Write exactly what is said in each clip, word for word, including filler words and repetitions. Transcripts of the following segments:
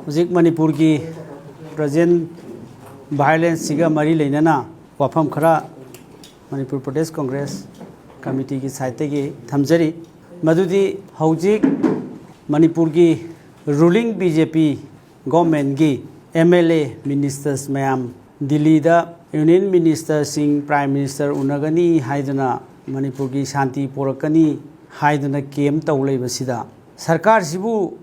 ꯍꯧꯖꯤꯛ ꯃꯅꯤꯄꯨꯔꯒꯤ present violence ꯁꯤꯒ ꯃꯔꯤ ꯂꯩꯅꯅ ꯋꯥꯐꯝ ꯈꯔ ꯃꯅꯤꯄꯨꯔ ꯄ꯭ꯔꯗꯦꯁ ꯀꯣꯡꯒ꯭ꯔꯦꯁ ꯀꯃꯤꯇꯤꯒꯤ ꯁꯥꯏꯠꯇꯒꯤ ꯊꯝꯖꯔꯤ꯫ ꯃꯗꯨꯗꯤ ꯍꯧꯖꯤꯛ ꯃꯅꯤꯄꯨꯔꯒꯤ ruling B J P government ꯀꯤ M L A ministers ꯃꯌꯥꯝ ꯗꯤꯜꯂꯤꯗ union minister ꯁꯤꯡ, prime minister ꯎꯅꯒꯅꯤ ꯍꯥꯏꯗꯨꯅ, ꯃꯅꯤꯄꯨꯔꯒꯤ ꯁꯥꯟꯇꯤ ꯄꯨꯔꯛꯀꯅꯤ ꯍꯥꯏꯗꯨꯅ camp ꯇꯧ ꯂꯩꯕꯁꯤꯗ, ꯁꯔꯀꯥꯔꯁꯤꯕꯨ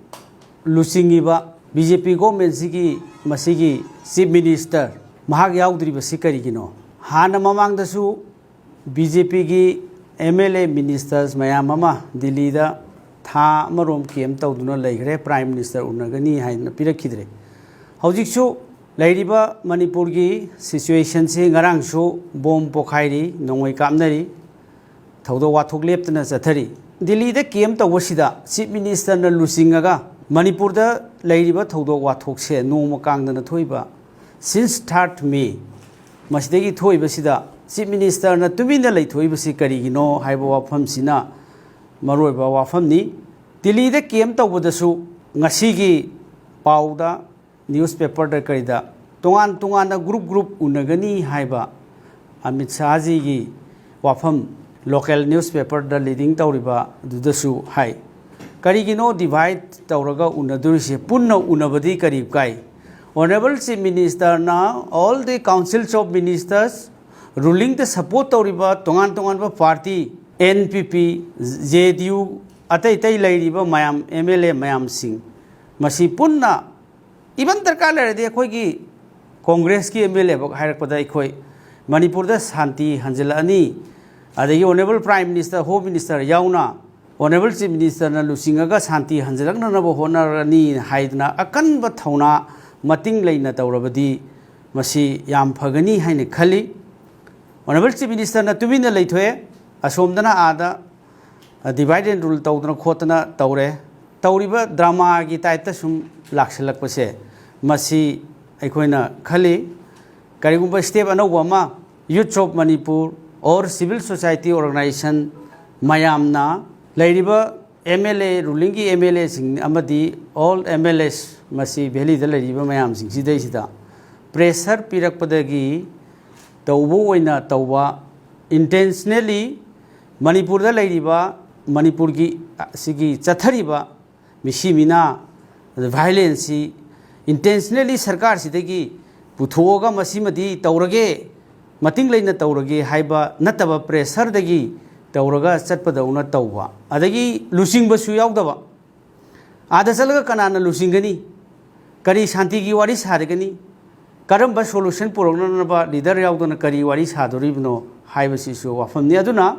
ꯂꯨꯆꯤꯡꯉꯤꯕ B J P government ꯁꯤꯒꯤ ꯃꯁꯤꯒꯤ chief minister ꯃꯍꯥꯛ ꯌꯥꯎꯗ꯭ꯔꯤꯕꯁꯤ ꯀꯔꯤꯒꯤꯅꯣ? ꯍꯥꯟꯅ ꯃꯃꯥꯡꯗꯁꯨ B J P ꯒꯤ M L A ministers ꯃꯌꯥꯝ ꯑꯃ ꯗꯤꯜꯂꯤꯗ ꯊꯥ ꯑꯃꯔꯣꯝ camp ꯇꯧꯗꯨꯅ ꯂꯩꯈ꯭ꯔꯦ, prime minister ꯎꯅꯒꯅꯤ ꯍꯥꯏꯗꯅ ꯄꯤꯔꯛꯈꯤꯗ꯭ꯔꯦ꯫ ꯍꯧꯖꯤꯛꯁꯨ ꯂꯩꯔꯤꯕ ꯃꯅꯤꯄꯨꯔꯒꯤ situation ꯁꯤ, ꯉꯔꯥꯡꯁꯨ bomb ꯄꯣꯈꯥꯏꯔꯤ, ꯅꯣꯡꯃꯩ ꯀꯥꯞꯅꯔꯤ, ꯊꯧꯗꯣꯛ ꯋꯥꯊꯣꯛ ꯂꯦꯞꯇꯅ ꯆꯠꯊꯔꯤ꯫ ꯗꯤꯜꯂꯤꯗ camp ꯇꯧꯕꯁꯤꯗ chief minister ꯅ ꯂꯨꯆꯤꯡꯉꯒ ꯃꯅꯤꯄꯨꯔꯗ ꯂꯩꯔꯤꯕ ꯊꯧꯗꯣꯛ ꯋꯥꯊꯣꯛꯁꯦ ꯅꯣꯡꯃ ꯀꯥꯡꯗꯅ ꯊꯣꯛꯏꯕ, since third May, ꯃꯁꯤꯗꯒꯤ ꯊꯣꯛꯏꯕꯁꯤꯗ chief minister ꯅ ꯇꯨꯃꯤꯟꯅ ꯂꯩꯊꯣꯛꯏꯕꯁꯤ ꯀꯔꯤꯒꯤꯅꯣ ꯍꯥꯏꯕ ꯋꯥꯐꯝꯁꯤꯅ ꯃꯔꯨꯑꯣꯏꯕ ꯋꯥꯐꯝꯅꯤ꯫ ꯗꯤꯜꯂꯤꯗ camp ꯇꯧꯕꯗꯁꯨ ꯉꯁꯤꯒꯤ ꯄꯥꯎꯗ, newspaper ꯗ ꯀꯔꯤꯗ ꯇꯣꯉꯥꯟ ꯇꯣꯉꯥꯟꯅ group group ꯎꯅꯒꯅꯤ ꯍꯥꯏꯕ ꯑꯃꯤꯠ ꯁꯥꯍꯖꯤꯒꯤ ꯋꯥꯐꯝ local newspaper ꯗ leading ꯇꯧꯔꯤꯕ ꯑꯗꯨꯗꯁꯨ ꯍꯥꯏ꯫ ꯀꯔꯤꯒꯤꯅꯣ divide ꯇꯧꯔꯒ ꯎꯅꯗꯣꯔꯤꯁꯦ? ꯄꯨꯟꯅ ꯎꯅꯕꯗꯤ ꯀꯔꯤ ꯀꯥꯏ? Honourable Chief Minister ꯅ all the councils of ministers, ruling the support ꯇꯧꯔꯤꯕ ꯇꯣꯉꯥꯟ ꯇꯣꯉꯥꯟꯕ party, N P P, J D U, ꯑꯇꯩ ꯑꯇꯩ ꯂꯩꯔꯤꯕ ꯃꯌꯥꯝ M L A ꯃꯌꯥꯝꯁꯤꯡ, ꯃꯁꯤ ꯄꯨꯟꯅ, even ꯗꯔꯀꯥꯔ ꯂꯩꯔꯗꯤ ꯑꯩꯈꯣꯏꯒꯤ ꯀꯣꯡꯒ꯭ꯔꯦꯁꯀꯤ M L A ꯐꯥꯎ ꯍꯥꯏꯔꯛꯄꯗ, ꯑꯩꯈꯣꯏ ꯃꯅꯤꯄꯨꯔꯗ ꯁꯥꯟꯇꯤ ꯍꯟꯖꯤꯜꯂꯛꯑꯅꯤ, ꯑꯗꯒꯤ Honourable Prime Minister, Home Minister ꯌꯥꯎꯅ Honourable Chief Minister ꯅ ꯂꯨꯆꯤꯡꯉꯒ ꯁꯥꯟꯇꯤ ꯍꯟꯖꯤꯜꯂꯛꯅꯅꯕ ꯍꯣꯠꯅꯔꯅꯤ ꯍꯥꯏꯗꯅ ꯑꯀꯟꯕ ꯊꯧꯅꯥ ꯃꯇꯤꯡ ꯂꯩꯅ ꯇꯧꯔꯕꯗꯤ ꯃꯁꯤ ꯌꯥꯝ ꯐꯒꯅꯤ ꯍꯥꯏꯅ ꯈꯜꯂꯤ꯫ Honourable Chief Minister ꯅ ꯇꯨꯃꯤꯟꯅ ꯂꯩꯊꯣꯛꯑꯦ, ꯑꯁꯣꯝꯗꯅ ꯑꯥꯗ divide and rule ꯇꯧꯗꯅ ꯈꯣꯠꯇꯅ ꯇꯧꯔꯦ꯫ ꯇꯧꯔꯤꯕ drama ꯒꯤ type ꯇ ꯁꯨꯝ ꯂꯥꯛꯁꯤꯜꯂꯛꯄꯁꯦ, ꯃꯁꯤ ꯑꯩꯈꯣꯏꯅ ꯈꯜꯂꯤ, ꯀꯔꯤꯒꯨꯝꯕ step ꯑꯅꯧꯕ ꯑꯃ Youth of Manipur or civil society organization ꯃꯌꯥꯝꯅ ꯂꯩꯔꯤꯕ ꯑꯦꯝ ꯑꯦꯜ ꯑꯦ, ꯔꯨꯂꯤꯡꯒꯤ ꯑꯦꯝ ꯑꯦꯜ ꯑꯦꯁꯤꯡ ꯑꯃꯗꯤ ꯑꯣꯜ ꯑꯦꯝ ꯑꯦꯜ ꯑꯦꯁ, ꯃꯁꯤ ꯚꯦꯂꯤꯗ ꯂꯩꯔꯤꯕ ꯃꯌꯥꯝꯁꯤꯡꯁꯤꯗꯩꯁꯤꯗ ꯄ꯭ꯔꯦꯁꯔ ꯄꯤꯔꯛꯄꯗꯒꯤ ꯇꯧꯕ ꯑꯣꯏꯅ ꯇꯧꯕ, ꯏꯟꯇꯦꯟꯁꯅꯦꯜꯂꯤ ꯃꯅꯤꯄꯨꯔꯗ ꯂꯩꯔꯤꯕ, ꯃꯅꯤꯄꯨꯔꯒꯤ ꯁꯤꯒꯤ ꯆꯠꯊꯔꯤꯕ ꯃꯤꯁꯤ ꯃꯤꯅꯥ, ꯑꯗ ꯚꯥꯏꯂꯦꯟꯁꯁꯤ ꯏꯟꯇꯦꯟꯁꯅꯦꯜꯂꯤ ꯁꯔꯀꯥꯔꯁꯤꯗꯒꯤ ꯄꯨꯊꯣꯛꯑꯒ ꯃꯁꯤꯃꯗꯤ ꯇꯧꯔꯒꯦ, ꯃꯇꯤꯡ ꯂꯩꯅ ꯇꯧꯔꯒꯦ ꯍꯥꯏꯕ ꯅꯠꯇꯕ ꯄ꯭ꯔꯦꯁꯔꯗꯒꯤ ꯇꯧꯔꯒ ꯆꯠꯄꯗꯧꯅ ꯇꯧꯕ꯫ ꯑꯗꯒꯤ ꯂꯨꯆꯤꯡꯕꯁꯨ ꯌꯥꯎꯗꯕ꯫ ꯑꯥꯗ ꯆꯠꯂꯒ ꯀꯅꯥꯅ ꯂꯨꯆꯤꯡꯒꯅꯤ? ꯀꯔꯤ ꯁꯥꯟꯇꯤꯒꯤ ꯋꯥꯔꯤ ꯁꯥꯔꯒꯅꯤ? ꯀꯔꯝꯕ ꯁꯣꯂꯨꯁꯟ ꯄꯨꯔꯛꯅꯅꯕ ꯂꯤꯗꯔ ꯌꯥꯎꯗꯅ ꯀꯔꯤ ꯋꯥꯔꯤ ꯁꯥꯗꯣꯔꯤꯕꯅꯣ ꯍꯥꯏꯕꯁꯤꯁꯨ ꯋꯥꯐꯝꯅꯤ꯫ ꯑꯗꯨꯅ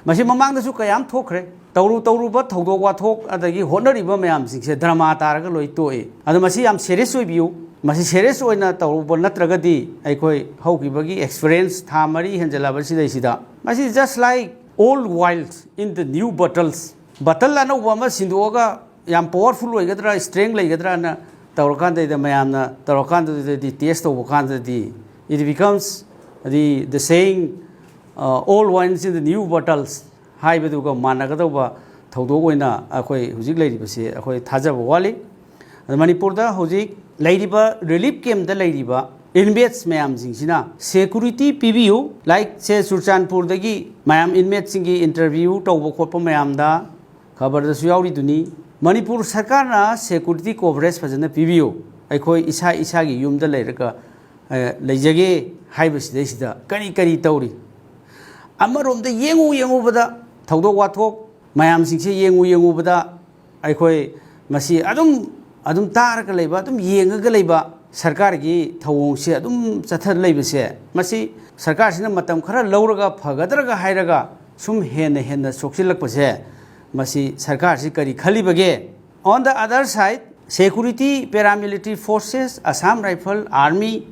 ꯃꯁꯤ ꯃꯃꯥꯡꯗꯁꯨ ꯀꯌꯥꯝ ꯊꯣꯛꯈ꯭ꯔꯦ꯫ ꯇꯧꯔꯨ ꯇꯧꯔꯨꯕ ꯊꯧꯗꯣꯛ ꯋꯥꯊꯣꯛ ꯑꯗꯒꯤ ꯍꯣꯠꯅꯔꯤꯕ ꯃꯌꯥꯝꯁꯤꯡꯁꯦ ꯗ꯭ꯔꯃꯥ ꯇꯥꯔꯒ ꯂꯣꯏ ꯇꯣꯛꯑꯦ꯫ ꯑꯗꯣ ꯃꯁꯤ ꯌꯥꯝ ꯁꯦꯔꯤꯌꯁ ꯑꯣꯏꯕꯤꯌꯨ꯫ ꯃꯁꯤ ꯁꯦꯔꯤꯌꯁ ꯑꯣꯏꯅ ꯇꯧꯔꯨꯕ ꯅꯠꯇ꯭ꯔꯒꯗꯤ ꯑꯩꯈꯣꯏ ꯍꯧꯈꯤꯕꯒꯤ ꯑꯦꯛꯁꯄꯤꯔꯤꯌꯦꯟꯁ ꯊꯥ ꯃꯔꯤ ꯍꯦꯟꯖꯜꯂꯕꯁꯤꯗꯩꯁꯤꯗ ꯃꯁꯤ just like old wines in the new bottles꯫ Bottle ꯑꯅꯧꯕ ꯑꯃ ꯁꯤꯟꯗꯣꯛꯑꯒ ꯌꯥꯝ ꯄꯋꯥꯔꯐꯨꯜ ꯑꯣꯏꯒꯗ꯭ꯔꯥ, ꯁ꯭ꯇꯔꯦꯡ ꯂꯩꯒꯗ꯭ꯔꯥꯅ ꯇꯧꯔꯀꯥꯟꯗꯩꯗ, ꯃꯌꯥꯝꯅ ꯇꯧꯔꯀꯥꯟꯗꯨꯗꯗꯤ, ꯇꯦꯁ ꯇꯧꯕ ꯀꯥꯟꯗꯗꯤ, it becomes the, the saying, uh, "Old wines in the new bottles" ꯍꯥꯏꯕꯗꯨꯒ ꯃꯥꯟꯅꯒꯗꯧꯕ ꯊꯧꯗꯣꯛ ꯑꯣꯏꯅ ꯑꯩꯈꯣꯏ ꯍꯧꯖꯤꯛ ꯂꯩꯔꯤꯕꯁꯤ ꯑꯩꯈꯣꯏ ꯊꯥꯖꯕ ꯋꯥꯠꯂꯤ꯫ ꯑꯗ ꯃꯅꯤꯄꯨꯔꯗ ꯍꯧꯖꯤꯛ ꯂꯩꯔꯤꯕ ꯔꯤꯂꯤꯐ ꯀꯦꯝꯞꯇ ꯂꯩꯔꯤꯕ ꯏꯟꯃꯦꯠꯁ ꯃꯌꯥꯝꯁꯤꯡꯁꯤꯅ ꯁꯦꯀꯨꯔꯤꯇꯤ ꯄꯤꯕꯤꯌꯨ꯫ ꯂꯥꯏꯛ ꯁꯦ ꯆꯨꯔꯆꯥꯟꯄꯨꯔꯗꯒꯤ ꯃꯌꯥꯝ ꯏꯟꯃꯦꯠꯁꯤꯡꯒꯤ ꯏꯟꯇꯔꯚ꯭ꯌꯨ ꯇꯧꯕ ꯈꯣꯠꯄ ꯃꯌꯥꯝꯗ ꯈꯕꯔꯗꯁꯨ ꯌꯥꯎꯔꯤꯗꯨꯅꯤ꯫ ꯃꯅꯤꯄꯨꯔ ꯁꯔꯀꯥꯔꯅ ꯁꯦꯀꯨꯔꯤꯇꯤ ꯀꯣꯚꯔꯦꯖ ꯐꯖꯅ ꯄꯤꯕꯤꯌꯨ꯫ ꯑꯩꯈꯣꯏ ꯏꯁꯥ ꯏꯁꯥꯒꯤ ꯌꯨꯝꯗ ꯂꯩꯔꯒ, ꯑ, ꯂꯩꯖꯒꯦ ꯍꯥꯏꯕꯁꯤꯗꯩꯁꯤꯗ ꯀꯔꯤ ꯀꯔꯤ ꯇꯧꯔꯤ? ꯑꯃꯔꯣꯝꯗ ꯌꯦꯡꯉꯨ ꯌꯦꯡꯉꯨꯕꯗ, ꯊꯧꯗꯣꯛ ꯋꯥꯊꯣꯛ ꯃꯌꯥꯝꯁꯤꯡꯁꯦ ꯌꯦꯡꯉꯨ ꯌꯦꯡꯉꯨꯕꯗ, ꯑꯩꯈꯣꯏ ꯃꯁꯤ ꯑꯗꯨꯝ, ꯑꯗꯨꯝ ꯇꯥꯔꯒ ꯂꯩꯕ, ꯑꯗꯨꯝ ꯌꯦꯡꯉꯒ ꯂꯩꯕ, ꯁꯔꯀꯥꯔꯒꯤ ꯊꯧꯑꯣꯡꯁꯦ ꯑꯗꯨꯝ ꯆꯠꯊ ꯂꯩꯕꯁꯦ, ꯃꯁꯤ ꯁꯔꯀꯥꯔꯁꯤꯅ ꯃꯇꯝ ꯈꯔ ꯂꯧꯔꯒ ꯐꯒꯗ꯭ꯔꯒ ꯍꯥꯏꯔꯒ ꯁꯨꯝ ꯍꯦꯟꯅ ꯍꯦꯟꯅ ꯁꯣꯛꯆꯤꯜꯂꯛꯄꯁꯦ, ꯃꯁꯤ ꯁꯔꯀꯥꯔꯁꯤ ꯀꯔꯤ ꯈꯜꯂꯤꯕꯒꯦ? On the other side, security, paramilitary forces, Assam Rifle, Army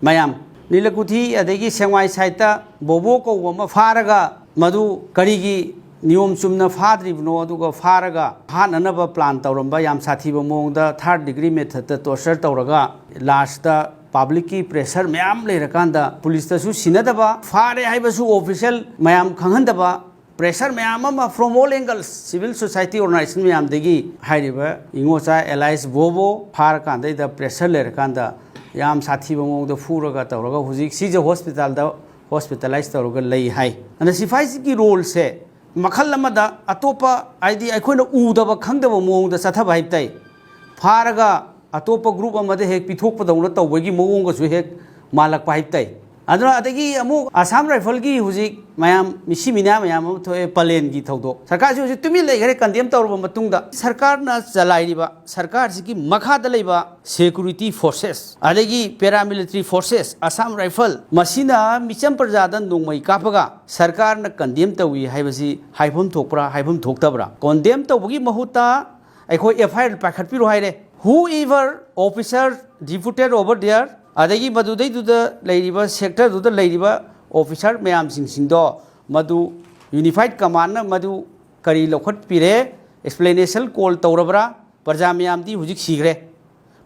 ꯃꯌꯥꯝ, ꯅꯤꯂꯀꯨꯊꯤ ꯑꯗꯒꯤ ꯁꯦꯡꯃꯥꯏ ꯁꯥꯏꯠꯇ ꯕꯣꯕꯣ ꯀꯧꯕ ꯑꯃ ꯐꯥꯔꯒ, ꯃꯗꯨ ꯀꯔꯤꯒꯤ ꯅꯤꯌꯣꯝ ꯆꯨꯝꯅ ꯐꯥꯗ꯭ꯔꯤꯕꯅꯣ, ꯑꯗꯨꯒ ꯐꯥꯔꯒ ꯍꯥꯠꯅꯅꯕ ꯄ꯭ꯂꯥꯟ ꯇꯧꯔꯝꯕ, ꯌꯥꯝ ꯁꯥꯊꯤꯕ ꯃꯑꯣꯡꯗ ꯊꯥꯔꯠ ꯗꯤꯒ꯭ꯔꯤ ꯃꯦꯊꯠꯇ ꯇꯣꯔꯆꯔ ꯇꯧꯔꯒ, ꯂꯥꯁꯇ ꯄꯕ꯭ꯂꯤꯛꯀꯤ ꯄ꯭ꯔꯦꯁꯔ ꯃꯌꯥꯝ ꯂꯩꯔꯀꯥꯟꯗ ꯄꯨꯂꯤꯁꯇꯁꯨ ꯁꯤꯟꯅꯗꯕ, ꯐꯥꯔꯦ ꯍꯥꯏꯕꯁꯨ ꯑꯣꯐꯤꯁꯦꯜ ꯃꯌꯥꯝ ꯈꯪꯍꯟꯗꯕ, Pressure ꯃꯌꯥꯝ ꯑꯃ from all angles, civil society organization ꯃꯌꯥꯝꯗꯒꯤ, ꯍꯥꯏꯔꯤꯕ ꯏꯉꯣꯆꯥ alias ꯕꯣꯕꯣ ꯐꯥꯔꯀꯥꯟꯗꯩꯗ pressure ꯂꯩꯔꯀꯥꯟꯗ ꯌꯥꯝ ꯁꯥꯊꯤꯕ ꯃꯑꯣꯡꯗ ꯐꯨꯔꯒ ꯇꯧꯔꯒ ꯍꯧꯖꯤꯛ ꯁꯤꯖ ꯍꯣꯁꯄꯤꯇꯥꯜꯗ hospitalize ꯇꯧꯔꯒ ꯂꯩ ꯍꯥꯏ꯫ ꯑꯗꯨꯅ ꯁꯤꯐꯥꯏꯁꯤꯒꯤ roleꯁꯦ ꯃꯈꯜ ꯑꯃꯗ ꯑꯇꯣꯞꯄ, ꯍꯥꯏꯗꯤ ꯑꯩꯈꯣꯏꯅ ꯎꯗꯕ ꯈꯪꯗꯕ ꯃꯑꯣꯡꯗ ꯆꯠꯊꯕ ꯍꯥꯏꯕ ꯇꯥꯏ꯫ ꯐꯥꯔꯒ ꯑꯇꯣꯞꯄ group ꯑꯃꯗ ꯍꯦꯛ ꯄꯤꯊꯣꯛꯄꯗꯧꯅ ꯇꯧꯕꯒꯤ ꯃꯑꯣꯡꯒꯁꯨ ꯍꯦꯛ ꯃꯥꯜꯂꯛꯄ ꯍꯥꯏꯕ ꯇꯥꯏ꯫ ꯑꯗꯨꯅ ꯑꯗꯒꯤ ꯑꯃꯨꯛ ꯑꯁꯥꯝ ꯔꯥꯏꯐꯜꯒꯤ ꯍꯧꯖꯤꯛ ꯃꯌꯥꯝ ꯃꯤꯁꯤ ꯃꯤꯅꯥ ꯃꯌꯥꯝ ꯑꯃ ꯊꯣꯛꯑꯦ, ꯄꯂꯦꯟꯒꯤ ꯊꯧꯗꯣꯛ꯫ ꯁꯔꯀꯥꯔꯁꯤ ꯍꯧꯖꯤꯛ ꯇꯨꯃꯤꯟ ꯂꯩꯈ꯭ꯔꯦ condemn ꯇꯧꯔꯕ ꯃꯇꯨꯡꯗ꯫ ꯁꯔꯀꯥꯔꯅ ꯆꯂꯥꯏꯔꯤꯕ, ꯁꯔꯀꯥꯔꯁꯤꯒꯤ ꯃꯈꯥꯗ ꯂꯩꯕ security forces, ꯑꯗꯒꯤ paramilitary forces, ꯑꯁꯥꯝ ꯔꯥꯏꯐꯜ, ꯃꯁꯤꯅ ꯃꯤꯆꯝ ꯄ꯭ꯔꯖꯥꯗ ꯅꯣꯡꯃꯩ ꯀꯥꯞꯄꯒ ꯁꯔꯀꯥꯔꯅ condemn ꯇꯧꯏ ꯍꯥꯏꯕꯁꯤ ꯍꯥꯏꯐꯝ ꯊꯣꯛꯄ꯭ꯔꯥ, ꯍꯥꯏꯐꯝ ꯊꯣꯛꯇꯕ꯭ꯔꯥ? Condemn ꯇꯧꯕꯒꯤ ꯃꯍꯨꯠꯇ ꯑꯩꯈꯣꯏ FIR ꯄꯥꯏꯈꯠꯄꯤꯔꯣ ꯍꯥꯏꯔꯦ꯫ Whoever officer deputed over there, ꯑꯗꯒꯤ ꯃꯗꯨꯗꯩꯗꯨꯗ ꯂꯩꯔꯤꯕ, sectorꯗꯨꯗ ꯂꯩꯔꯤꯕ officer ꯃꯌꯥꯝꯁꯤꯡꯁꯤꯡꯗꯣ, ꯃꯗꯨ unified commandꯅ ꯃꯗꯨ ꯀꯔꯤ ꯂꯧꯈꯠꯄꯤꯔꯦ? Explanation call ꯇꯧꯔꯕ꯭ꯔꯥ? ꯄ꯭ꯔꯖꯥ ꯃꯌꯥꯝꯗꯤ ꯍꯧꯖꯤꯛ ꯁꯤꯈ꯭ꯔꯦ꯫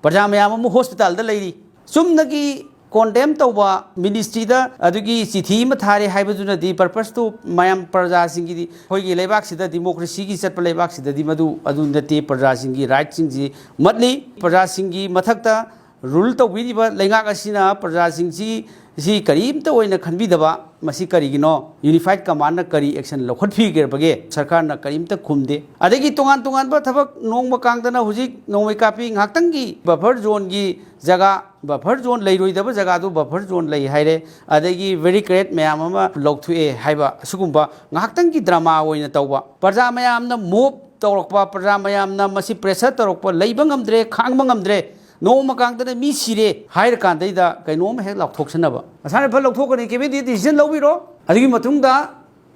ꯄ꯭ꯔꯖꯥ ꯃꯌꯥꯝ ꯑꯃ hospitalꯗ ꯂꯩꯔꯤ꯫ ꯆꯨꯝꯅꯒꯤ condemn ꯇꯧꯕ, ministryꯗ ꯑꯗꯨꯒꯤ ꯆꯤꯊꯤ ꯑꯃ ꯊꯥꯔꯦ ꯍꯥꯏꯕꯗꯨꯅꯗꯤ, purposeꯇꯨ ꯃꯌꯥꯝ ꯄ꯭ꯔꯖꯥꯁꯤꯡꯒꯤꯗꯤ, ꯑꯩꯈꯣꯏꯒꯤ ꯂꯩꯕꯥꯛꯁꯤꯗ democracyꯒꯤ ꯆꯠꯄ ꯂꯩꯕꯥꯛꯁꯤꯗꯗꯤ ꯃꯗꯨ ꯑꯗꯨ ꯅꯠꯇꯦ꯫ ꯄ꯭ꯔꯖꯥꯁꯤꯡꯒꯤ rightꯁꯤꯡꯁꯤ ꯃꯠꯂꯤ꯫ ꯄ꯭ꯔꯖꯥꯁꯤꯡꯒꯤ ꯃꯊꯛꯇ rule ꯇꯧꯕꯤꯔꯤꯕ ꯂꯩꯉꯥꯛ ꯑꯁꯤꯅ ꯄ꯭ꯔꯖꯥꯁꯤꯡꯁꯤ, ꯁꯤ ꯀꯔꯤꯝꯇ ꯑꯣꯏꯅ ꯈꯟꯕꯤꯗꯕ, ꯃꯁꯤ ꯀꯔꯤꯒꯤꯅꯣ? Unified commandꯅ ꯀꯔꯤ action ꯂꯧꯈꯠꯄꯤꯈ꯭ꯔꯕꯒꯦ? ꯁꯔꯀꯥꯔꯅ ꯀꯔꯤꯝꯇ ꯈꯨꯝꯗꯦ꯫ ꯑꯗꯒꯤ ꯇꯣꯉꯥꯟ ꯇꯣꯉꯥꯟꯕ ꯊꯕꯛ, ꯅꯣꯡꯃ ꯀꯥꯡꯗꯅ ꯍꯧꯖꯤꯛ ꯅꯣꯡꯃꯩ ꯀꯥꯞꯄꯤ, ꯉꯥꯏꯍꯥꯛꯇꯪꯒꯤ buffer zoneꯒꯤ ꯖꯒꯥ, buffer zone ꯂꯩꯔꯣꯏꯗꯕ ꯖꯒꯥꯗꯨ buffer zone ꯂꯩ ꯍꯥꯏꯔꯦ, ꯑꯗꯒꯤ barricade ꯃꯌꯥꯝ ꯑꯃ ꯂꯧꯊꯣꯛꯑꯦ ꯍꯥꯏꯕ, ꯑꯁꯤꯒꯨꯝꯕ ꯉꯥꯏꯍꯥꯛꯇꯪꯒꯤ drama ꯑꯣꯏꯅ ꯇꯧꯕ, ꯄ꯭ꯔꯖꯥ ꯃꯌꯥꯝꯅ mob ꯇꯧꯔꯛꯄ, ꯄ꯭ꯔꯖꯥ ꯃꯌꯥꯝꯅ ꯃꯁꯤ pressure ꯇꯧꯔꯛꯄ, ꯂꯩꯕ ꯉꯝꯗ꯭ꯔꯦ, ꯈꯥꯡꯕ ꯉꯝꯗ꯭ꯔꯦ, ꯅꯣꯡꯃ ꯀꯥꯡꯗꯅ ꯃꯤ ꯁꯤꯔꯦ ꯍꯥꯏꯔ ꯀꯥꯟꯗꯩꯗ ꯀꯩꯅꯣꯝ ꯍꯦꯛ ꯂꯥꯎꯊꯣꯛꯁꯟꯅꯕ꯫ ꯃꯁꯥꯅ ꯐꯠ ꯂꯧꯊꯣꯛꯀꯅꯤ, cabinet decision ꯂꯧꯕꯤꯔꯣ꯫ ꯑꯗꯨꯒꯤ ꯃꯇꯨꯡꯗ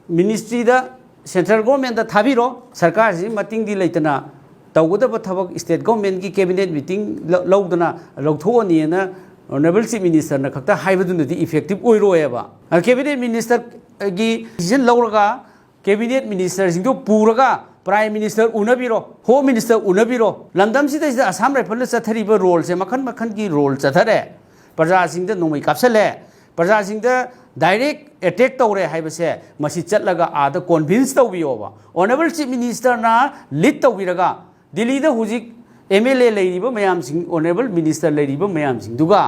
ministryꯗ, central governmentꯇ ꯊꯥꯕꯤꯔꯣ꯫ ꯁꯔꯀꯥꯔꯁꯤ ꯃꯇꯤꯡꯗꯤ ꯂꯩꯇꯅ ꯇꯧꯒꯗꯕ ꯊꯕꯛ state governmentꯀꯤ cabinet meeting ꯂ-, ꯂꯧꯗꯅ ꯂꯧꯊꯣꯛꯑꯅꯤꯅ honourable chief ministerꯅ ꯈꯛꯇ ꯍꯥꯏꯕꯗꯨꯅꯗꯤ effective ꯑꯣꯏꯔꯣꯏꯑꯕ꯫ ꯑ, cabinet ministerꯒꯤ decision ꯂꯧꯔꯒ cabinet ministerꯁꯤꯡꯗꯨ ꯄꯨꯔꯒ prime minister ꯎꯅꯕꯤꯔꯣ, home minister ꯎꯅꯕꯤꯔꯣ꯫ ꯂꯝꯗꯝꯁꯤꯗꯩꯁꯤꯗ Assam ꯔꯥꯏꯐꯜꯅ ꯆꯠꯊꯔꯤꯕ roleꯁꯦ ꯃꯈꯟ ꯃꯈꯟꯒꯤ role ꯆꯠꯊꯔꯦ꯫ ꯄ꯭ꯔꯖꯥꯁꯤꯡꯗ ꯅꯣꯡꯃꯩ ꯀꯥꯞꯁꯜꯂꯦ, ꯄ꯭ꯔꯖꯥꯁꯤꯡꯗ ꯗꯥꯏꯔꯦꯛ ꯑꯦꯇꯦꯛ ꯇꯧꯔꯦ ꯍꯥꯏꯕꯁꯦ, ꯃꯁꯤ ꯆꯠꯂꯒ ꯑꯥꯗ ꯀꯣꯟꯚꯤꯟꯁ ꯇꯧꯕꯤꯌꯣꯕ꯫ ꯑꯣꯅꯔꯦꯕꯜ ꯆꯤꯐ ꯃꯤꯅꯤꯁꯇꯔꯅ ꯂꯤꯗ ꯇꯧꯕꯤꯔꯒ, ꯗꯤꯜꯂꯤꯗ ꯍꯧꯖꯤꯛ ꯑꯦꯝ ꯑꯦꯜ ꯑꯦ ꯂꯩꯔꯤꯕ ꯃꯌꯥꯝꯁꯤꯡ, ꯑꯣꯅꯔꯦꯕꯜ ꯃꯤꯅꯤꯁꯇꯔ ꯂꯩꯔꯤꯕ ꯃꯌꯥꯝꯁꯤꯡꯗꯨꯒ,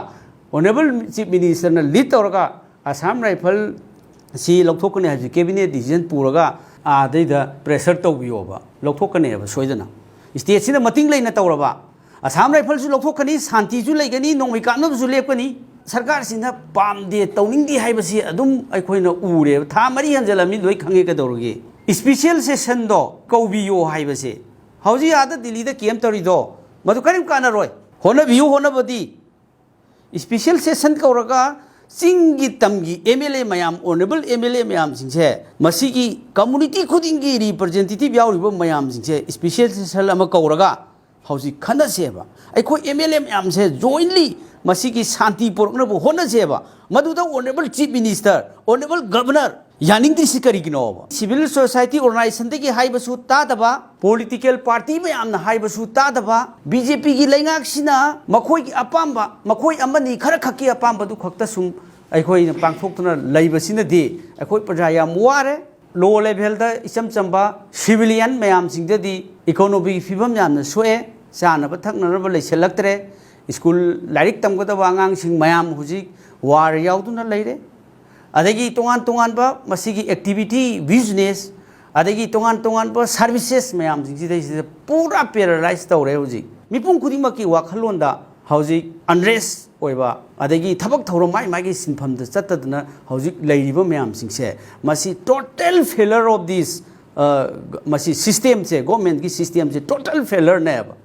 ꯑꯣꯅꯔꯦꯕꯜ ꯆꯤꯐ ꯃꯤꯅꯤꯁꯇꯔꯅ ꯂꯤꯗ ꯇꯧꯔꯒ ꯑꯁꯥꯝ ꯔꯥꯏꯐꯜ ꯁꯤ ꯂꯧꯊꯣꯛꯀꯅꯤ ꯍꯥꯏꯕꯁꯤ ꯀꯦꯕꯤꯅꯦꯠ ꯗꯤꯁꯤꯖꯟ ꯄꯨꯔꯒ ꯑꯥꯗꯩꯗ ꯄ꯭ꯔꯦꯁꯔ ꯇꯧꯕꯤꯌꯣꯕ, ꯂꯧꯊꯣꯛꯀꯅꯦꯕ ꯁꯣꯏꯗꯅ꯫ ꯁ꯭ꯇꯦꯠꯁꯤꯅ ꯃꯇꯤꯡ ꯂꯩꯅ ꯇꯧꯔꯕ, ꯑꯁꯥꯝ ꯔꯥꯏꯐꯜꯁꯨ ꯂꯧꯊꯣꯛꯀꯅꯤ, ꯁꯥꯟꯇꯤꯁꯨ ꯂꯩꯒꯅꯤ, ꯅꯣꯡꯃꯩ ꯀꯥꯞꯅꯕꯁꯨ ꯂꯦꯞꯀꯅꯤ꯫ ꯁꯔꯀꯥꯔꯁꯤꯅ ꯄꯥꯝꯗꯦ, ꯇꯧꯅꯤꯡꯗꯦ ꯍꯥꯏꯕꯁꯤ ꯑꯗꯨꯝ ꯑꯩꯈꯣꯏꯅ ꯎꯔꯦꯕ꯫ ꯊꯥ ꯃꯔꯤ ꯍꯟꯖꯜꯂꯝꯃꯤ, ꯂꯣꯏ ꯈꯪꯉꯦ꯫ ꯀꯩꯗꯧꯔꯒꯦ? ꯏꯁꯄꯤꯁꯦꯜ ꯁꯦꯁꯟꯗꯣ ꯀꯧꯕꯤꯌꯣ ꯍꯥꯏꯕꯁꯦ, ꯍꯧꯖꯤꯛ ꯑꯥꯗ ꯗꯤꯜꯂꯤꯗ ꯀꯦꯝ ꯇꯧꯔꯤꯗꯣ, ꯃꯗꯨ ꯀꯔꯤꯝ ꯀꯥꯟꯅꯔꯣꯏ꯫ ꯍꯣꯠꯅꯕꯤꯌꯨ, ꯍꯣꯠꯅꯕꯗꯤ꯫ ꯏꯁꯄꯤꯁꯦꯜ ꯁꯦꯁꯟ ꯀꯧꯔꯒ ꯆꯤꯡꯒꯤ ꯇꯝꯒꯤ ꯑꯦꯝ ꯑꯦꯜ ꯑꯦ ꯃꯌꯥꯝ, ꯑꯣꯅꯔꯦꯕꯜ ꯑꯦꯝ ꯑꯦꯜ ꯑꯦ ꯃꯌꯥꯝꯁꯤꯡꯁꯦ, ꯃꯁꯤꯒꯤ ꯀꯝꯃꯨꯅꯤꯇꯤ ꯈꯨꯗꯤꯡꯒꯤ ꯔꯤꯄ꯭ꯔꯖꯦꯟꯇꯦꯇꯤꯚ ꯌꯥꯎꯔꯤꯕ ꯃꯌꯥꯝꯁꯤꯡꯁꯦ ꯏꯁꯄꯤꯁꯦꯜ ꯁꯦꯁꯟ ꯑꯃ ꯀꯧꯔꯒ ꯍꯧꯖꯤꯛ ꯈꯟꯅꯁꯦꯕ꯫ ꯑꯩꯈꯣꯏ ꯑꯦꯝ ꯑꯦꯜ ꯑꯦ ꯃꯌꯥꯝꯁꯦ ꯖꯣꯏꯟꯂꯤ ꯃꯁꯤꯒꯤ ꯁꯥꯟꯇꯤ ꯄꯨꯔꯛꯅꯕ ꯍꯣꯠꯅꯁꯦꯕ꯫ ꯃꯗꯨꯗ honourable chief minister, honourable governor ꯌꯥꯅꯤꯡꯗ꯭ꯔꯤꯁꯤ ꯀꯔꯤꯒꯤꯅꯣꯕ? ꯁꯤꯚꯤꯜ ꯁꯣꯁꯥꯏꯇꯤ ꯑꯣꯔꯒꯅꯥꯏꯖꯦꯁꯟꯗꯒꯤ ꯍꯥꯏꯕꯁꯨ ꯇꯥꯗꯕ, ꯄꯣꯂꯤꯇꯤꯀꯦꯜ ꯄꯥꯔꯇꯤ ꯃꯌꯥꯝꯅ ꯍꯥꯏꯕꯁꯨ ꯇꯥꯗꯕ, ꯕꯤ ꯖꯦ ꯄꯤꯒꯤ ꯂꯩꯉꯥꯛꯁꯤꯅ ꯃꯈꯣꯏꯒꯤ ꯑꯄꯥꯝꯕ, ꯃꯈꯣꯏ ꯑꯃꯅꯤ ꯈꯔ ꯈꯛꯀꯤ ꯑꯄꯥꯝꯕꯗꯨ ꯈꯛꯇ ꯁꯨꯝ ꯑꯩꯈꯣꯏꯅ ꯄꯥꯡꯊꯣꯛꯇꯨꯅ ꯂꯩꯕꯁꯤꯅꯗꯤ ꯑꯩꯈꯣꯏ ꯄ꯭ꯔꯖꯥ ꯌꯥꯝ ꯋꯥꯔꯦ꯫ ꯂꯣ ꯂꯦꯚꯦꯜꯗ ꯏꯆꯝ ꯆꯝꯕ ꯁꯤꯚꯤꯂꯤꯌꯟ ꯃꯌꯥꯝꯁꯤꯡꯗꯗꯤ ꯏꯀꯣꯅꯣꯃꯤꯒꯤ ꯐꯤꯕꯝ ꯌꯥꯝꯅ ꯁꯣꯛꯑꯦ, ꯆꯥꯅꯕ ꯊꯛꯅꯅꯕ ꯂꯩꯁꯤꯜꯂꯛꯇ꯭ꯔꯦ, ꯁ꯭ꯀꯨꯜ ꯂꯥꯏꯔꯤꯛ ꯇꯝꯒꯗꯕ ꯑꯉꯥꯡꯁꯤꯡ ꯃꯌꯥꯝ ꯍꯧꯖꯤꯛ ꯋꯥꯔ ꯌꯥꯎꯗꯨꯅ ꯂꯩꯔꯦ꯫ ꯑꯗꯒꯤ ꯇꯣꯉꯥꯟ ꯇꯣꯉꯥꯟꯕ ꯃꯁꯤꯒꯤ ꯑꯦꯛꯇꯤꯚꯤꯇꯤ, ꯕꯤꯖꯤꯅꯦꯁ, ꯑꯗꯒꯤ ꯇꯣꯉꯥꯟ ꯇꯣꯉꯥꯟꯕ ꯁꯥꯔꯚꯤꯁꯦꯁ ꯃꯌꯥꯝꯁꯤꯡꯁꯤꯗꯩꯁꯤꯗ ꯄꯨꯔꯥ ꯄꯦꯔꯥꯂꯥꯏꯁ ꯇꯧꯔꯦ ꯍꯧꯖꯤꯛ꯫ ꯃꯤꯄꯨꯝ ꯈꯨꯗꯤꯡꯃꯛꯀꯤ ꯋꯥꯈꯜꯂꯣꯟꯗ ꯍꯧꯖꯤꯛ ꯑꯟꯔꯦꯁ ꯑꯣꯏꯕ, ꯑꯗꯒꯤ ꯊꯕꯛ ꯊꯧꯔꯝ ꯃꯥꯏ ꯃꯥꯏꯒꯤ ꯁꯤꯟꯐꯝꯗ ꯆꯠꯇꯗꯅ ꯍꯧꯖꯤꯛ ꯂꯩꯔꯤꯕ ꯃꯌꯥꯝꯁꯤꯡꯁꯦ, ꯃꯁꯤ total failure of this, ꯑ, ꯃꯁꯤ ꯁꯤꯁꯇꯦꯝꯁꯦ, ꯒꯣꯔꯃꯦꯟꯒꯤ ꯁꯤꯁꯇꯦꯝꯁꯦ total failure ꯅꯦꯕ꯫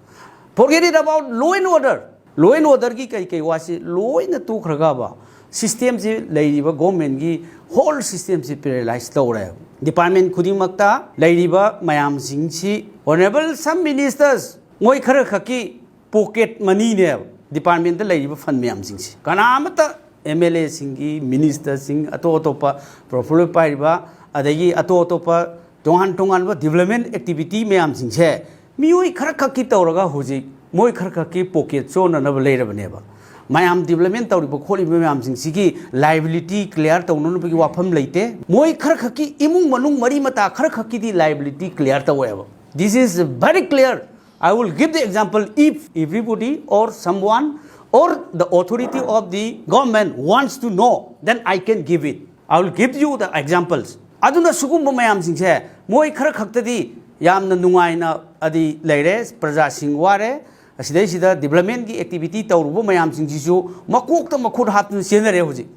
Forget it about law and order꯫ Law and order ꯒꯤ ꯀꯩ ꯀꯩ ꯋꯥꯁꯤ ꯂꯣꯏꯅ ꯇꯣꯛꯈ꯭ꯔꯒꯕ, ꯁꯤꯁꯇꯦꯝꯁꯤ, ꯂꯩꯔꯤꯕ ꯒꯣꯔꯃꯦꯟꯒꯤ ꯍꯣꯜ ꯁꯤꯁꯇꯦꯝꯁꯤ ꯄꯦꯔꯦꯂꯥꯏꯁ ꯇꯧꯔꯦ꯫ ꯗꯤꯄꯥꯔꯠꯃꯦꯟ ꯈꯨꯗꯤꯡꯃꯛꯇ ꯂꯩꯔꯤꯕ ꯃꯌꯥꯝꯁꯤꯡꯁꯤ, ꯑꯣꯅꯔꯦꯕꯜ ꯁꯝ ꯃꯤꯅꯤꯁꯇꯔꯁ, ꯃꯣꯏ ꯈꯔ ꯈꯛꯀꯤ ꯄꯣꯀꯦꯠ ꯃꯅꯤꯅꯦꯕ ꯗꯤꯄꯥꯔꯠꯃꯦꯟꯗ ꯂꯩꯔꯤꯕ ꯐꯟ ꯃꯌꯥꯝꯁꯤꯡꯁꯤ꯫ ꯀꯅꯥ ꯑꯃꯠꯇ, ꯑꯦꯝ ꯑꯦꯜ ꯑꯦꯁꯤꯡꯒꯤ, ꯃꯤꯅꯤꯁꯇꯔꯁꯤꯡ, ꯑꯇꯣꯞ ꯑꯇꯣꯞꯄ ꯄꯣꯔꯠꯐꯣꯂꯤꯑꯣ ꯄꯥꯏꯔꯤꯕ, ꯑꯗꯒꯤ ꯑꯇꯣꯞ ꯑꯇꯣꯞꯄ ꯇꯣꯉꯥꯟ ꯇꯣꯉꯥꯟꯕ ꯗꯤꯕꯂꯞꯃꯦꯟ ꯑꯦꯛꯇꯤꯚꯤꯇꯤ ꯃꯌꯥꯝꯁꯤꯡꯁꯦ ꯃꯤꯑꯣꯏ ꯈꯔ ꯈꯛꯀꯤ ꯇꯧꯔꯒ ꯍꯧꯖꯤꯛ ꯃꯣꯏ ꯈꯔ ꯈꯛꯀꯤ ꯄꯣꯀꯦꯠ ꯆꯣꯟꯅꯅꯕ ꯂꯩꯔꯕꯅꯦꯕ꯫ ꯃꯌꯥꯝ development ꯇꯧꯔꯤꯕ ꯈꯣꯠꯂꯤꯕ ꯃꯌꯥꯝꯁꯤꯡꯁꯤꯒꯤ liability clear ꯇꯧꯅꯅꯕꯒꯤ ꯋꯥꯐꯝ ꯂꯩꯇꯦ꯫ ꯃꯣꯏ ꯈꯔ ꯈꯛꯀꯤ ꯏꯃꯨꯡ ꯃꯅꯨꯡ ꯃꯔꯤ ꯃꯇꯥ ꯈꯔ ꯈꯛꯀꯤꯗꯤ liability clear ꯇꯧꯋꯦꯕ꯫ This is very clear. I will give the example. If everybody or someone or the authority of the government wants to know, then I can give it. I will give you the examples. ꯑꯗꯨꯅ ꯁꯤꯒꯨꯝꯕ ꯃꯌꯥꯝꯁꯤꯡꯁꯦ ꯃꯣꯏ ꯈꯔ ꯈꯛꯇꯗꯤ ꯌꯥꯝꯅ ꯅꯨꯡꯉꯥꯏꯅ ꯑꯗꯤ ꯂꯩꯔꯦ, ꯄ꯭ꯔꯖꯥꯁꯤꯡ ꯋꯥꯔꯦ, ꯑꯁꯤꯗꯩꯁꯤꯗ developmentꯀꯤ activity ꯇꯧꯔꯨꯕ ꯃꯌꯥꯝꯁꯤꯡꯁꯤꯁꯨ ꯃꯀꯣꯛꯇ ꯃꯈꯨꯠ ꯍꯥꯞꯇꯨꯅ ꯆꯦꯟꯅꯔꯦ ꯍꯧꯖꯤꯛ꯫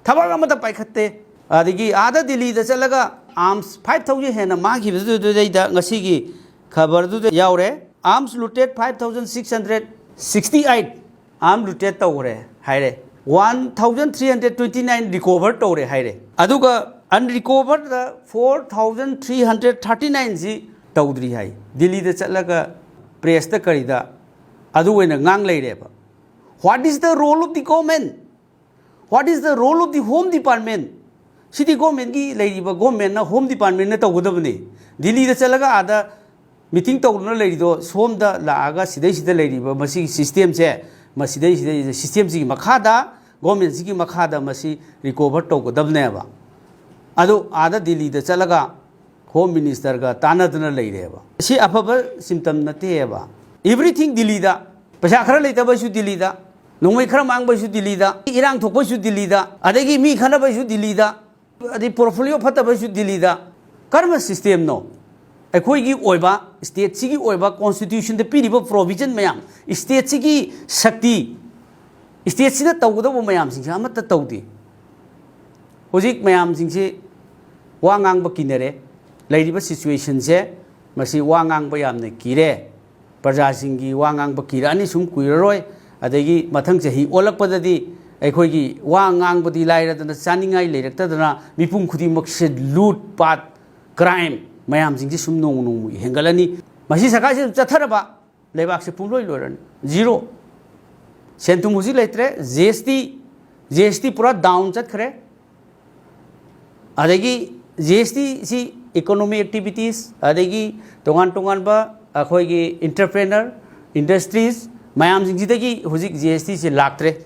ꯊꯕꯛ ꯑꯃꯠꯇ ꯄꯥꯏꯈꯠꯇꯦ꯫ ꯑꯗꯒꯤ ꯑꯥꯗ ꯗꯤꯜꯂꯤꯗ ꯆꯠꯂꯒ arms five thousand ꯍꯦꯟꯅ ꯃꯥꯡꯈꯤꯕꯗꯨꯗꯩꯗ ꯉꯁꯤꯒꯤ ꯈꯕꯔꯗꯨꯗ ꯌꯥꯎꯔꯦ꯫ Arms looted five thousand six hundred sixty eight arms looted ꯇꯧꯈ꯭ꯔꯦ ꯍꯥꯏꯔꯦ꯫ One thousand three hundred twenty nine recover ꯇꯧꯔꯦ ꯍꯥꯏꯔꯦ꯫ ꯑꯗꯨꯒ unrecovered four thousand three hundred thirty nine ꯁꯤ ꯇꯧꯗ꯭ꯔꯤ ꯍꯥꯏ꯫ ꯗꯤꯜꯂꯤꯗ ꯆꯠꯂꯒ pressꯇ ꯀꯔꯤꯗ ꯑꯗꯨ ꯑꯣꯏꯅ ꯉꯥꯡ ꯂꯩꯔꯦꯕ꯫ What is the role of the government? What is the role of the Home Department? ꯁꯤꯗꯤ governmentꯀꯤ ꯂꯩꯔꯤꯕ governmentꯅ, Home Departmentꯅ ꯇꯧꯒꯗꯕꯅꯤ꯫ ꯗꯤꯜꯂꯤꯗ ꯆꯠꯂꯒ ꯑꯥꯗ meeting ꯇꯧꯗꯨꯅ ꯂꯩꯔꯤꯗꯣ ꯁꯣꯝꯗ ꯂꯥꯛꯑꯒ ꯁꯤꯗꯩꯁꯤꯗ ꯂꯩꯔꯤꯕ ꯃꯁꯤꯒꯤ systemꯁꯦ, ꯃꯁꯤꯗꯩꯁꯤꯗ systemꯁꯤꯒꯤ ꯃꯈꯥꯗ, governmentꯁꯤꯒꯤ ꯃꯈꯥꯗ ꯃꯁꯤ recover ꯇꯧꯒꯗꯕꯅꯦꯕ꯫ ꯑꯗꯨ ꯑꯥꯗ ꯗꯤꯜꯂꯤꯗ ꯆꯠꯂꯒ Home Ministerꯒ ꯇꯥꯟꯅꯗꯅ ꯂꯩꯔꯦꯕ꯫ ꯁꯤ ꯑꯐꯕ symptom ꯅꯠꯇꯦꯕ꯫ Everything ꯗꯤꯜꯂꯤꯗ, ꯄꯩꯁꯥ ꯈꯔ ꯂꯩꯇꯕꯁꯨ ꯗꯤꯜꯂꯤꯗ, ꯅꯣꯡꯃꯩ ꯈꯔ ꯃꯥꯡꯕꯁꯨ ꯗꯤꯜꯂꯤꯗ, ꯏꯔꯥꯡ ꯊꯣꯛꯄꯁꯨ ꯗꯤꯜꯂꯤꯗ, ꯑꯗꯒꯤ ꯃꯤ ꯈꯠꯅꯕꯁꯨ ꯗꯤꯜꯂꯤꯗ, ꯑꯗꯩ portfolio ꯐꯠꯇꯕꯁꯨ ꯗꯤꯜꯂꯤꯗ꯫ ꯀꯔꯝꯕ systemꯅꯣ? ꯑꯩꯈꯣꯏꯒꯤ ꯑꯣꯏꯕ, stateꯁꯤꯒꯤ ꯑꯣꯏꯕ constitutionꯗ ꯄꯤꯔꯤꯕ provision ꯃꯌꯥꯝ, stateꯁꯤꯒꯤ ꯁꯛꯇꯤ, stateꯁꯤꯅ ꯇꯧꯒꯗꯧꯕ ꯃꯌꯥꯝꯁꯤꯡꯁꯦ ꯑꯃꯠꯇ ꯇꯧꯗꯦ꯫ ꯍꯧꯖꯤꯛ ꯃꯌꯥꯝꯁꯤꯡꯁꯤ ꯋꯥ ꯉꯥꯡꯕ ꯀꯤꯅꯔꯦ꯫ ꯂꯩꯔꯤꯕ situationꯁꯦ, ꯃꯁꯤ ꯋꯥ ꯉꯥꯡꯕ ꯌꯥꯝꯅ ꯀꯤꯔꯦ꯫ ꯄ꯭ꯔꯖꯥꯁꯤꯡꯒꯤ ꯋꯥ ꯉꯥꯡꯕ ꯀꯤꯔꯛꯑꯅꯤ, ꯁꯨꯝ ꯀꯨꯏꯔꯔꯣꯏ꯫ ꯑꯗꯒꯤ ꯃꯊꯪ ꯆꯍꯤ ꯑꯣꯜꯂꯛꯄꯗꯗꯤ ꯑꯩꯈꯣꯏꯒꯤ ꯋꯥ ꯉꯥꯡꯕꯗꯤ ꯂꯥꯏꯔꯗꯅ, ꯆꯥꯅꯤꯡꯉꯥꯏ ꯂꯩꯔꯛꯇꯗꯅ, ꯃꯤꯄꯨꯝ ꯈꯨꯗꯤꯡꯃꯛꯁꯦ ꯂꯨꯠ ꯄꯥꯠ, crime ꯃꯌꯥꯝꯁꯤꯡꯁꯤ ꯁꯨꯝ ꯅꯣꯡꯃ ꯅꯣꯡꯃꯒꯤ ꯍꯦꯟꯒꯠꯂꯅꯤ꯫ ꯃꯁꯤ ꯁꯔꯀꯥꯔꯁꯤ ꯑꯗꯨꯝ ꯆꯠꯊꯔꯕ ꯂꯩꯕꯥꯛꯁꯦ ꯄꯨꯝꯂꯣꯏ ꯂꯣꯏꯔꯅꯤ, zero꯫ ꯁꯦꯟ ꯊꯨꯝ ꯍꯧꯖꯤꯛ ꯂꯩꯇ꯭ꯔꯦ꯫ GST, GST ꯄꯨꯔꯥ down ꯆꯠꯈ꯭ꯔꯦ꯫ ꯑꯗꯒꯤ GSTꯁꯤ economic activities, ꯑꯗꯒꯤ ꯇꯣꯉꯥꯟ ꯇꯣꯉꯥꯟꯕ ꯑꯩꯈꯣꯏꯒꯤ entrepreneur, industries, ꯃꯌꯥꯝꯁꯤꯡꯁꯤꯗꯒꯤ ꯍꯧꯖꯤꯛ ꯖꯤ ꯑꯦꯁ ꯇꯤꯁꯦ ꯂꯥꯛꯇ꯭ꯔꯦ꯫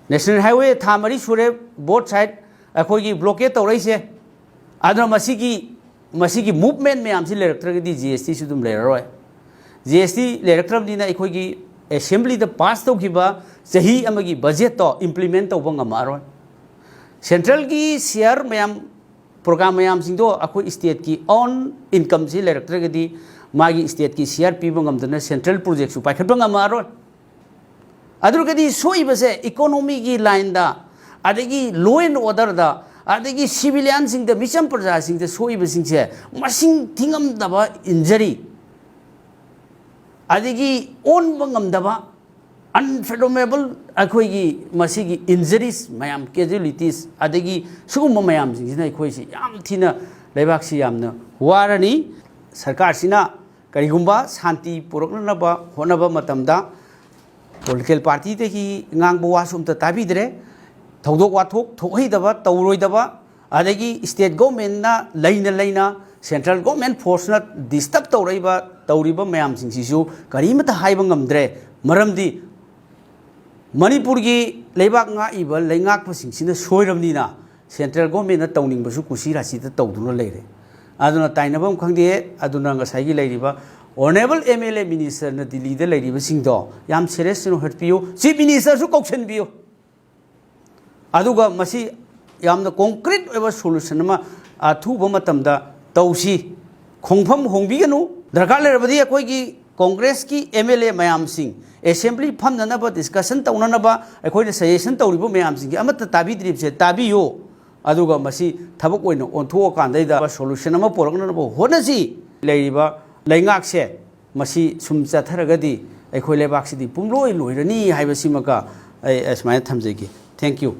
ꯅꯦꯁꯅꯦꯜ ꯍꯥꯏꯋꯦ ꯊꯥ ꯃꯔꯤ ꯁꯨꯔꯦ, ꯕꯣꯠ ꯁꯥꯏꯠ ꯑꯩꯈꯣꯏꯒꯤ ꯕ꯭ꯂꯣꯀꯦꯠ ꯇꯧꯔꯛꯏꯁꯦ꯫ ꯑꯗꯨꯅ ꯃꯁꯤꯒꯤ, ꯃꯁꯤꯒꯤ ꯃꯨꯞꯃꯦꯟ ꯃꯌꯥꯝꯁꯤ ꯂꯩꯔꯛꯇ꯭ꯔꯒꯗꯤ ꯖꯤ ꯑꯦꯁ ꯇꯤꯁꯨ ꯑꯗꯨꯝ ꯂꯩꯔꯔꯣꯏ꯫ ꯖꯤ ꯑꯦꯁ ꯇꯤ ꯂꯩꯔꯛꯇ꯭ꯔꯕꯅꯤꯅ ꯑꯩꯈꯣꯏꯒꯤ ꯑꯦꯁꯦꯝꯕ꯭ꯂꯤꯗ ꯄꯥꯁ ꯇꯧꯈꯤꯕ ꯆꯍꯤ ꯑꯃꯒꯤ ꯕꯖꯦꯠꯇꯣ ꯏꯝꯄ꯭ꯂꯤꯃꯦꯟ ꯇꯧꯕ ꯉꯝꯃꯛꯑꯔꯣꯏ꯫ ꯁꯦꯟꯇ꯭ꯔꯦꯜꯒꯤ ꯁꯤꯌꯥꯔ ꯃꯌꯥꯝ, ꯄ꯭ꯔꯣꯒ꯭ꯔꯥꯝ ꯃꯌꯥꯝꯁꯤꯡꯗꯣ ꯑꯩꯈꯣꯏ ꯁ꯭ꯇꯦꯠꯀꯤ ꯑꯣꯟ ꯏꯟꯀꯝꯁꯤ ꯂꯩꯔꯛꯇ꯭ꯔꯒꯗꯤ ꯃꯥꯒꯤ ꯁ꯭ꯇꯦꯠꯀꯤ ꯁꯤꯌꯥꯔ ꯄꯤꯕ ꯉꯝꯗꯅ ꯁꯦꯟꯇ꯭ꯔꯦꯜ ꯄ꯭ꯔꯣꯖꯦꯛꯁꯨ ꯄꯥꯏꯈꯠꯄ ꯉꯝꯃꯛꯑꯔꯣꯏ꯫ ꯑꯗꯨꯒꯗꯤ ꯁꯣꯛꯏꯕꯁꯦ ꯏꯀꯣꯅꯣꯃꯤꯒꯤ ꯂꯥꯏꯟꯗ, ꯑꯗꯒꯤ ꯂꯣ ꯑꯦꯟ ꯑꯣꯔꯗꯔꯗ, ꯑꯗꯒꯤ ꯁꯤꯚꯤꯂꯤꯌꯟꯁꯤꯡꯗ, ꯃꯤꯆꯝ ꯄ꯭ꯔꯖꯥꯁꯤꯡꯗ ꯁꯣꯛꯏꯕꯁꯤꯡꯁꯦ ꯃꯁꯤꯡ ꯊꯤꯉꯝꯗꯕ ꯏꯟꯖꯔꯤ, ꯑꯗꯒꯤ ꯑꯣꯟꯕ ꯉꯝꯗꯕ ꯑꯟꯐꯦꯊꯣꯃꯦꯕꯜ ꯑꯩꯈꯣꯏꯒꯤ ꯃꯁꯤꯒꯤ ꯏꯟꯖꯔꯤꯁ ꯃꯌꯥꯝ, ꯀꯦꯖꯨꯋꯦꯂꯤꯇꯤꯁ, ꯑꯗꯒꯤ ꯁꯤꯒꯨꯝꯕ ꯃꯌꯥꯝꯁꯤꯡꯁꯤꯅ ꯑꯩꯈꯣꯏꯁꯤ ꯌꯥꯝ ꯊꯤꯅ, ꯂꯩꯕꯥꯛꯁꯤ ꯌꯥꯝꯅ ꯋꯥꯔꯅꯤ꯫ ꯁꯔꯀꯥꯔꯁꯤꯅ ꯀꯔꯤꯒꯨꯝꯕ ꯁꯥꯟꯇꯤ ꯄꯨꯔꯛꯅꯅꯕ ꯍꯣꯠꯅꯕ ꯃꯇꯝꯗ ꯄꯣꯂꯤꯇꯤꯀꯦꯜ ꯄꯥꯔꯇꯤꯗꯒꯤ ꯉꯥꯡꯕ ꯋꯥꯁꯨ ꯑꯝꯇ ꯇꯥꯕꯤꯗ꯭ꯔꯦ꯫ ꯊꯧꯗꯣꯛ ꯋꯥꯊꯣꯛ ꯊꯣꯛꯍꯩꯗꯕ, ꯇꯧꯔꯣꯏꯗꯕ, ꯑꯗꯒꯤ ꯁ꯭ꯇꯦꯠ ꯒꯣꯔꯃꯦꯟꯅ ꯂꯩꯅ ꯂꯩꯅ ꯁꯦꯟꯇ꯭ꯔꯦꯜ ꯒꯣꯔꯃꯦꯟ ꯐꯣꯔꯁꯅ ꯗꯤꯁꯇꯔꯕ ꯇꯧꯔꯛꯏꯕ, ꯇꯧꯔꯤꯕ ꯃꯌꯥꯝꯁꯤꯡꯁꯤꯁꯨ ꯀꯔꯤꯃꯠꯇ ꯍꯥꯏꯕ ꯉꯝꯗ꯭ꯔꯦ꯫ ꯃꯔꯝꯗꯤ ꯃꯅꯤꯄꯨꯔꯒꯤ ꯂꯩꯕꯥꯛ ꯉꯥꯛꯏꯕ ꯂꯩꯉꯥꯛꯄꯁꯤꯡꯁꯤꯅ ꯁꯣꯏꯔꯕꯅꯤꯅ ꯁꯦꯟꯇ꯭ꯔꯦꯜ ꯒꯣꯔꯃꯦꯟꯅ ꯇꯧꯅꯤꯡꯕꯁꯨ ꯀꯨꯁꯤ ꯔꯥꯁꯤꯗ ꯇꯧꯗꯨꯅ ꯂꯩꯔꯦ꯫ ꯑꯗꯨꯅ ꯇꯥꯏꯅꯐꯝ ꯈꯪꯗꯦ꯫ ꯑꯗꯨꯅ ꯉꯁꯥꯏꯒꯤ ꯂꯩꯔꯤꯕ ꯑꯣꯅꯔꯦꯕꯜ ꯑꯦꯝ ꯑꯦꯜ ꯑꯦ ꯃꯤꯅꯤꯁꯇꯔꯅ ꯗꯤꯜꯂꯤꯗ ꯂꯩꯔꯤꯕꯁꯤꯡꯗꯣ ꯌꯥꯝ ꯁꯦꯔꯤꯌꯁ ꯑꯣꯏꯅ ꯍꯣꯠꯄꯤꯌꯨ, ꯆꯤꯐ ꯃꯤꯅꯤꯁꯇꯔꯁꯨ ꯀꯧꯁꯤꯟꯕꯤꯌꯨ꯫ ꯑꯗꯨꯒ ꯃꯁꯤ ꯌꯥꯝꯅ ꯀꯣꯡꯀ꯭ꯔꯤꯠ ꯑꯣꯏꯕ ꯁꯣꯂꯨꯁꯟ ꯑꯃ ꯑꯊꯨꯕ ꯃꯇꯝꯗ ꯇꯧꯁꯤ꯫ ꯈꯣꯡꯐꯝ ꯍꯣꯡꯕꯤꯒꯅꯨ꯫ ꯗꯔꯀꯥꯔ ꯂꯩꯔꯕꯗꯤ ꯑꯩꯈꯣꯏꯒꯤ ꯀꯣꯡꯒ꯭ꯔꯦꯁꯀꯤ ꯑꯦꯝ ꯑꯦꯜ ꯑꯦ ꯃꯌꯥꯝꯁꯤꯡ ꯑꯦꯁꯦꯝꯕ꯭ꯂꯤ ꯐꯝꯅꯅꯕ, ꯗꯤꯁꯀꯁꯟ ꯇꯧꯅꯅꯕ ꯑꯩꯈꯣꯏꯅ ꯁꯖꯦꯁꯟ ꯇꯧꯔꯤꯕ ꯃꯌꯥꯝꯁꯤꯡꯁꯦ ꯑꯃꯠꯇ ꯇꯥꯕꯤꯗ꯭ꯔꯤꯕꯁꯦ ꯇꯥꯕꯤꯌꯨ꯫ ꯑꯗꯨꯒ ꯃꯁꯤ ꯊꯕꯛ ꯑꯣꯏꯅ ꯑꯣꯟꯊꯣꯛꯑꯀꯥꯟꯗꯩꯗ ꯁꯣꯂꯨꯁꯟ ꯑꯃ ꯄꯨꯔꯛꯅꯅꯕ ꯍꯣꯠꯅꯁꯤ꯫ ꯂꯩꯔꯤꯕ ꯂꯩꯉꯥꯛꯁꯦ ꯃꯁꯤ ꯁꯨꯝ ꯆꯠꯊꯔꯒꯗꯤ ꯑꯩꯈꯣꯏ ꯂꯩꯕꯥꯛꯁꯤꯗꯤ ꯄꯨꯝꯂꯣꯏ ꯂꯣꯏꯔꯅꯤ ꯍꯥꯏꯕꯁꯤꯃꯒ ꯑꯩ ꯑꯁꯨꯃꯥꯏꯅ ꯊꯝꯖꯒꯦ꯫ Thank you꯫